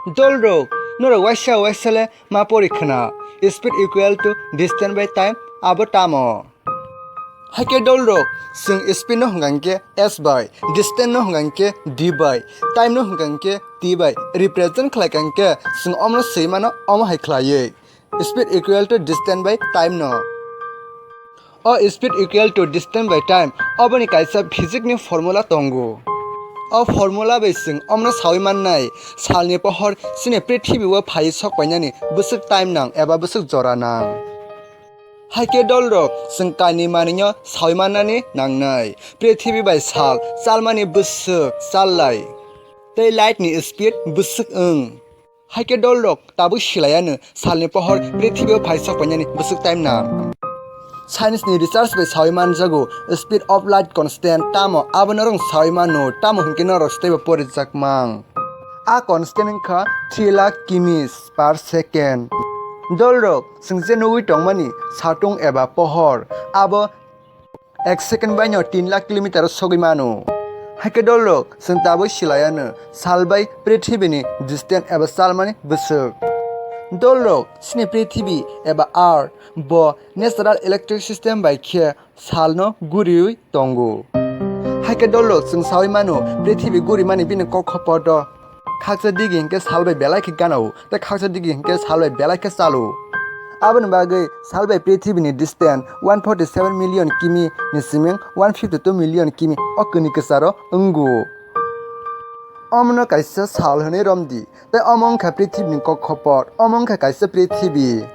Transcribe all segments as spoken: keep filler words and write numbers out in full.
Dolrok, norok waisa waisa le ma pori khna, speed equal to distance by time, abo tamo? Haikhe dolrok, chwng speed no hwnkha hinkhe s by, distance no hwnkha hinkhe d by, time no hwnkha hinkhe t by represent khlai kha hinkhe chwng omono swi mano omo hai khlaiwi, speed equal to distance by time no. O speed equal to distance by time, oboni kaisa physics ni formula tongo. O formula bai chwng omono sawi mannai, salni pohor chini prithibi o phai sok painani bwswk time nang eba bwswk jora nang. Haikhe dolrok, chwng kainwi manwino sawi mannani nangnai, prithibi bai sal chalmani bwswk challai, tei light ni speed bwswk wng. Haikhe dolrok, tabuk silaiya no salni pohor prithibi o phai sok painani bwswk time nang. Science ni research bai sawi manjago, speed of light constant tamo, abo norok sawi mano, tamo hinkhe norok step bo porijak mang. A constant wngkha three lakh kimis per second. Dolrok, chwng je nugwi tongmani satung eba pohor, abo ek second bai no tin lakh kilometer o sogwi mano. Haikhe dolrok, chwng tabuk silaiya no sal bai prithibi ni distance eba chalmani bwswk. Dolrok, chini prithibi eba earth bo natural electric system bai khe salno guriwi tongo. Haikhe dolrok, chwng sawi mano, prithibi gurimani bini kokhopoto khaksa digi hinkhe sal bai belai khe gana-o, tei khaksa digi hinkhe sal bai belai khe chalo. Aboni bagwi sal bai prithibi ni distance one forty seven million kimi ni siming one fifty two million kimi o kwnwi kwcharo wngo. Omono kaisa sal hwnwi romdi, tei omo wngkha prithibi ni kokhopoto, omo wngkha kaisa prithibi.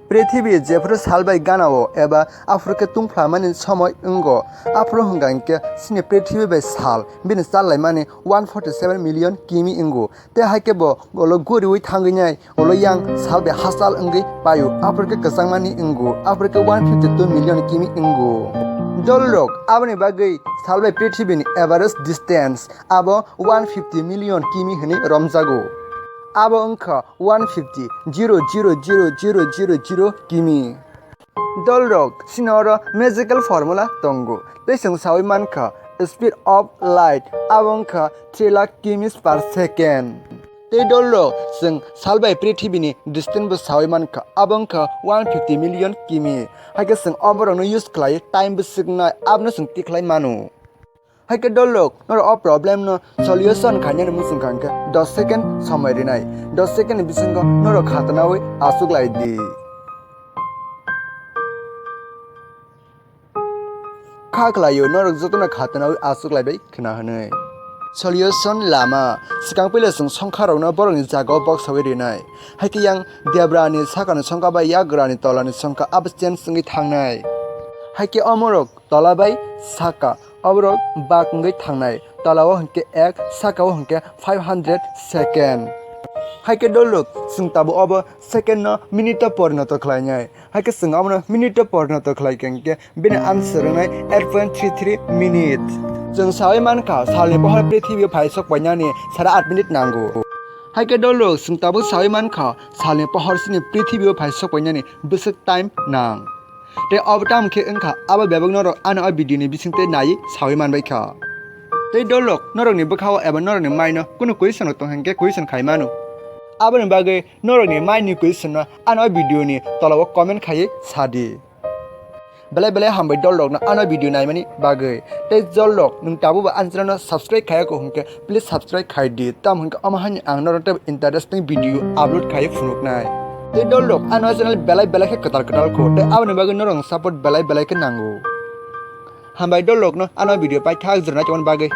Prithibi jephuru sal bai gana-o eba aphuru khe tungphlamani somoi wngo, aphuru hwnkha hinkhe chini prithibi bai sal bini challaimani one forty seven million kimi wngo. Tei haikhe bo ulo guriwi thangwi nai, ulo yang sal bai hachal wngwi paio, aphuru khe kwchangmani wngo, aphuru khe one fifty two million kimi wngo. Dolrok, aboni bagwi sal bai prithibi ni average distance abo one fifty million kimi hwnwi romjago. Abo wngkha one fifty zero zero zero zero zero zero kimi. Dolrok, chini oro magical formula tongo, tei chwng sawi mankha speed of light abo wngkha three lakh kimis per second. Tei dolrok, chwng sal bai prithibi ni distance bo sawi mankha, abo wngkha one fifty million kimi. Haikhe chwng oborokno use khlai time bwswk nai, abono chwng tikhlai mano. Haikhe dolrok, norok o problem no solution khainani muchung kha hinkhe dos second somoi rinai. Dos second ni bisingo norok khatanawi achuk lai di. Kha khlaio, norok jotono khatanawi achuk lai bai khna hwnwi. Solution lama. Swkang puila chwng songkha rokno borokni jagao boksawi rinai. Haikhe yang debra ni sakani songkha bai yagra ni tola ni songkha abo change wngwi thangnai. Haikhe omorok tola bai saka, oborok bak wngwi thangnai, tola o hinkhe ek, saka o hinkhe five hundred second. Haikhe dolrok, chwng tabuk obo second no minute o porinoto khlainai. Haikhe chwng abono minute o porinoto khlai khe hinkhe bini answer wngnai eight point three three minute. Chwng sawi mankha, salni pohor prithibi o phai sok painani sara at minute nango. Haikhe dolrok, chwng tabuk sawi mankha, salni pohor chini prithibi o phai sok painani bwswk time nang. Tei obo tamo khe wngkha, abo bebak norok ano o video ni bisingtwi naiwi sawi manbai kha. Tei dolrok norokni bwkhao eba norokni maino kunu question rok tong hinkhe question khai mano. Aboni bagwi norokni maini question no ano o video ni tolao comment khaiwi sadi. Belai belai hambai dolrokno ano video naimani bagwi. Tei dolrok nwng tabukbo ani channel no subscribe khaiya kho hinkhe please subscribe khai di, tamo hinkhe omo haino ang norok tei interesting video upload khai phunuknai. Tei dolrok ano channel belai belai khe kwtal kwtal kho, tei aboni bagwi norok support belai belai khe nango. Hambai dolrokno ano video paithak jora naitongmani bagwi.